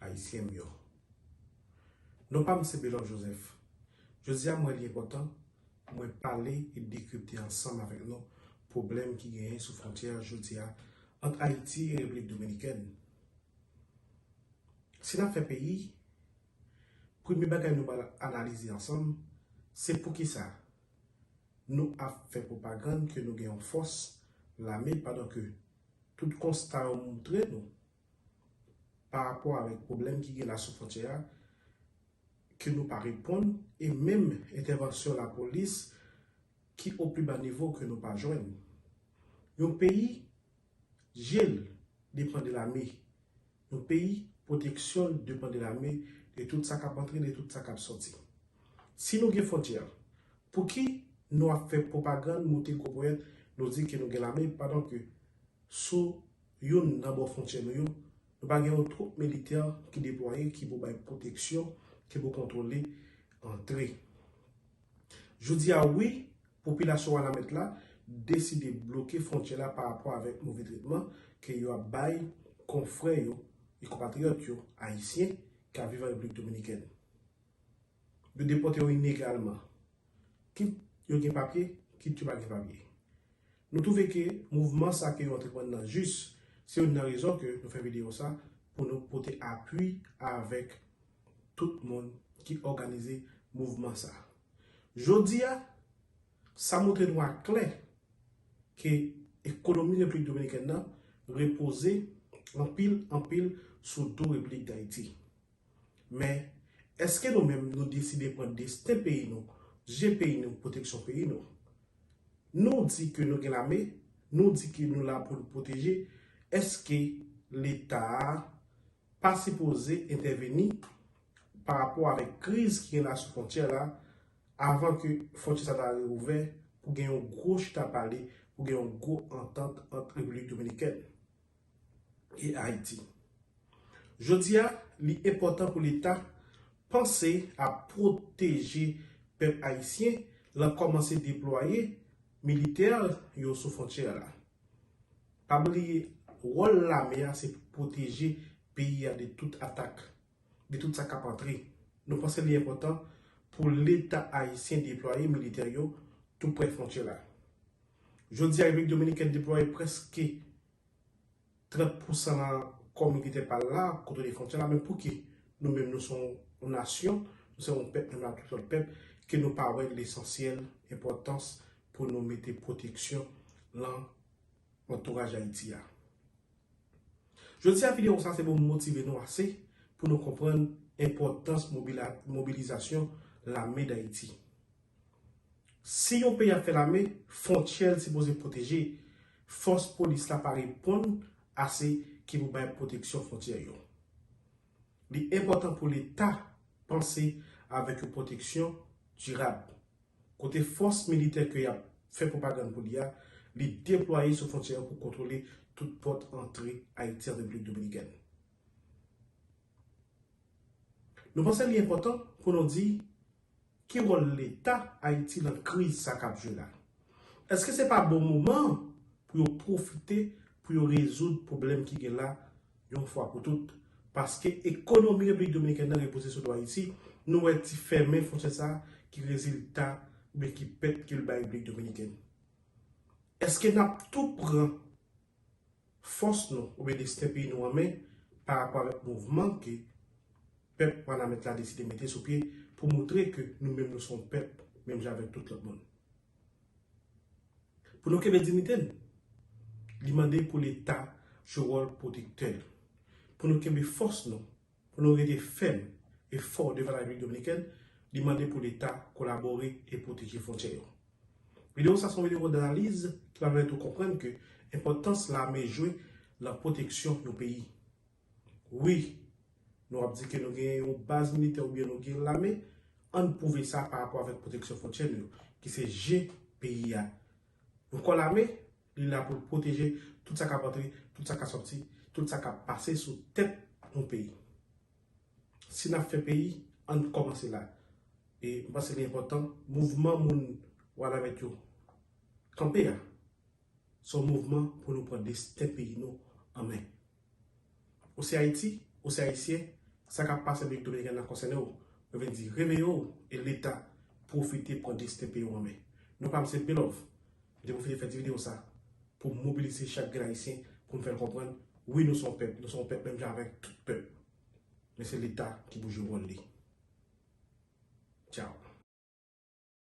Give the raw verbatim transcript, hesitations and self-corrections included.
Ayisyen m yo. Non pa m se Belor Joseph. Jodi a m wè li enpòtan pou mwen pale e dekripte ansanm avèk nou pwoblèm ki genyen sou fwontyè jodi a ant Ayiti e Repiblik Dominikèn. Si n ap fè peyi, premye bagay nou pral analize ansanm, se poukisa nou ap fè pwopagann ke nou gen yon fòs lame pandan ke tout konsta yo montre nou pa rapò avèk pwoblèm ki gen la sou fwontyè a, ke nou pa reponn, e menm entèvansyon lapolis ki o pi ba nivo ke nou pa jwenn. Yon peyi, je l depann de lame. Yon peyi, pwoteksyon l depann de lame, de tout sa k ap antre, de tout sa k ap sòti. Si nou gen fwontyè, pouki nou ap fè pwopagann, moute gwo ponyèt, nou di ke nou gen lame, pandan ke sou youn nan bò fwontyè nou yo, nou pa gen yon twoup militè ki deplwaye, ki pou bay pwoteksyon, ki pou kontwole antre. Jodi a, wi, popilasyon Wanament la deside bloke fwontyè la pa rapò avèk move tretman ke yo ap bay konfrè yo e konpatriyòt yo ayisyen k ap viv an Repiblik Dominikèn. Yo depòte yo ilegalman. Kit yo gen papye, kit yo pa gen papye. Nou twouve ke mouvman sa ke yo antreprann nan jis, se youn nan rezon ke nou fè videyo sa pou nou pote apui avèk tout moun ki òganize mouvman sa. Jodi a, sa montre nou aklè ke ekonomi Repiblik Dominikèn nan repoze anpil, anpil sou do Repiblik Dayiti. Men, èske nou menm nou deside pran desten peyi nou, je peyi nou, pwoteksyon peyi nou? Nou di ke nou gen lame, nou di ke nou la pou nou pwoteje, èske Leta a pa sipoze entèveni pa rapò avèk kriz ki gen la sou fwontyè la, avan ke fwontyè sa ta reouvè, pou gen yon gwo chita pale, pou gen yon gwo antant ant Repiblik Dominikèn e Ayiti? Jodi a, li enpòtan pou Leta panse a pwoteje pèp ayisyen, lan kòmanse deplwaye militè yo sou fwontyè la. Pa bliye, wòl lame a se pou pwoteje peyi a de tout atak, de tout sa k ap antre. Nou panse li enpòtan pou Leta ayisyen deplwaye militè yo tou prè fwontyè la. Jodi a, Repiblik Dominikèn deplwaye prèske trant pousan nan kò militè pa l la, kontwole fwontyè la, men pouki nou menm nou se yon nasyon, nou se yon pèp, menm ak tout lòt pèp, ke nou pa wè lesansyèl, enpòtans pou nou mete pwoteksyon lan antouraj Ayiti a? Jodi a, videyo sa se pou motive nou ase pou nou konprann enpòtans mobila-, mobilizasyon lame Dayiti. Si yon peyi ap fè lame, fwontyè l sipoze pwoteje. Fòs polis la pa reponn ase ki pou bay pwoteksyon fwontyè yo. Li enpòtan pou Leta panse avèk yon pwoteksyon dirab, kote fòs militè ke y ap fè pwopagann pou li a, li deplwaye sou fwontyè yo pou kontwole tout pòt antre Ayiti an Repiblik Dominikèn. Nou panse li enpòtan pou nou di ki wòl Leta Ayiti lan kriz sa k ap jwe la. Èske se pa bon moman pou yo pwofite pou yo rezoud pwoblèm ki gen la yon fwa pou tout? Paske ekonomi Repiblik Dominikèn nan repoze sou do Ayiti. Nou wè ti fèmen fwontyè sa ki rezilta oubyen ki pèt ke l bay Repiblik Dominikèn. Èske n ap tou pran fòs nou oubyen desten peyi nou an men pa rapò avèk mouvman ke pèp Wanament la deside mete sou pye pou montre ke nou menm nou se yon pèp menm jan avèk tout lòt moun? Pou nou kenbe diyite n, li mande pou Leta jwe wòl pwotektè l. Pou nou kenbe fòs nou, pou nou rete fèm e fò devan Repiblik Dominikèn, li mande pou Leta kolabore e pwoteje fwontyè yo. Videyo sa se yon videyo danaliz ki va pèmèt ou konprann ke enpòtans lame jwe lan pwoteksyon yon peyi. Wi, nou ap di ke nou gen yon baz militè oubyen nou gen lame, ann pwouve sa pa rapò avèk pwoteksyon fwontyè nou yo, ki se je peyi a. Yon kò lame, li la pou l pwoteje tout sa k ap antre, tout sa k ap sòti, tout sa k ap pase sou tèt yon peyi. Si n ap fè peyi, ann kòmanse la. E m panse li enpòtan, mouvman moun Wanament yo kanpe a, se yon mouvman pou nou pran desten peyi nou an men. Ou se Ayiti, ou se Ayisyen, Sa k ap pase Repiblik Dominikèn nan konsène w. Mwen vin di, reveye w e Leta pwofite pran desten peyi w an men. Non pa m se Belove. Mwen te pwofite fè ti videyo sa pou m mobilize chak grenn Ayisyen pou m fè l konprann, wi, nou se yon pèp, nou se yon pèp menm jan avèk tout pèp. Men se Leta ki pou jwe wòl li. Tchaw.